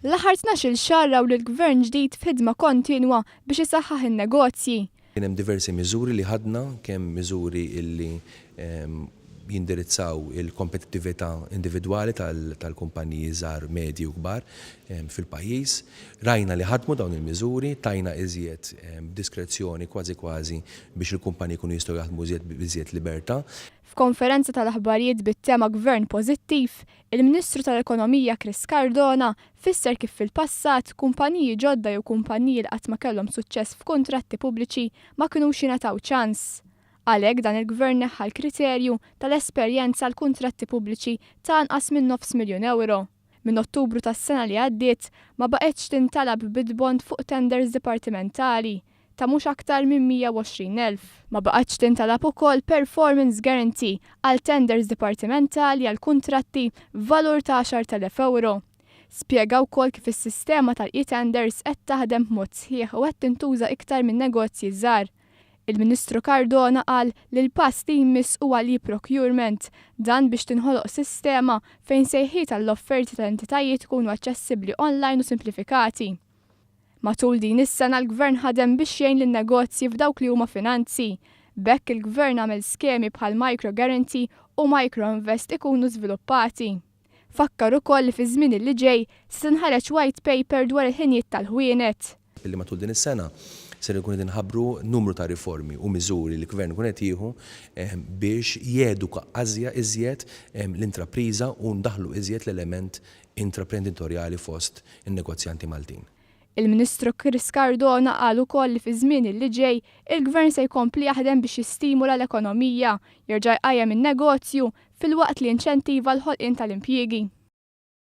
L-aħħar 12-il xahar raw lill-Gvern ġdid f'ħidma kontinwa biex isaħħaħ in-negozji. Kien hemm diversi miżuri li ħadna, kemm miżuri illi jindirizzaw il-kompetittività individwali tal-kumpaniji żgħar, medji u kbar fil-pajjiż. Rajna li ħadmu dawn il-miżuri, tajna iżjed diskrezzjoni kważi kważi biex il-kumpaniji jkunu jistgħu jaħdmu iżjed b'iżjed libertà. F'konferenza tal-aħbarijiet bit-tema Gvern Pożittiv, il-Ministru tal-Ekonomija Chris Cardona fisser kif fil-passat kumpaniji ġodda jew kumpaniji li qatt ma kellhom suċċess f'kuntratti pubbliċi ma kinux jingħataw ċans. Għalhekk dan il-Gvern neħħa l-kriterju tal-esperjenza għal kuntratti pubbliċi ta' anqas minn nofs miljun ewro. Minn Ottubru tas-sena li għaddiet ma baqgħetx tintalab bid bond fuq tenders dipartimentali ta' mhux aktar minn 120,000. Ma baqgħetx tintalab ukoll performance guarantee għal tenders dipartimentali għal kuntratti b'valur ta' 10,000 ewro. Spjega wkoll kif is-sistema tal-e-tenders qed taħdem b'mod sħiħ u qed tintuża iktar minn negozji żgħar. Il-Ministru Cardona qal li l-pass li jmiss huwa l-e-procurement, dan biex tinħoloq sistema fejn sejħiet għall-offerti tal-entitajiet ikunu aċċessibbli online u simplifikati. Matul din is-sena l-Gvern ħadem biex jgħin lin-negozji f'dawk li huma finanzi. B'hekk il-Gvern għamel skemi bħal Micro Guarantee u Micro Invest ikunu żviluppati. Fakkar ukoll li fiż-żmien li ġej se tinħareġ white paper dwar il-ħinijiet tal-ħwienet. Illi matul din is-sena ser ikun qed inħabbru numru ta' riformi u miżuri li l-Gvern ikun qed jieħu biex jeduka iżjed l-intrapriża u ndaħħlu iżjed l-element intraprenditorjali fost in-negozjanti Maltin. Il-Ministru Chris Cardona qal ukoll li fiż-żmien li ġej, il-Gvern se jkompli jaħdem biex jistimula l-ekonomija, jerġa' jqajjem in-negozju filwaqt li jinċentiva l-ħolqien tal-impjiegi.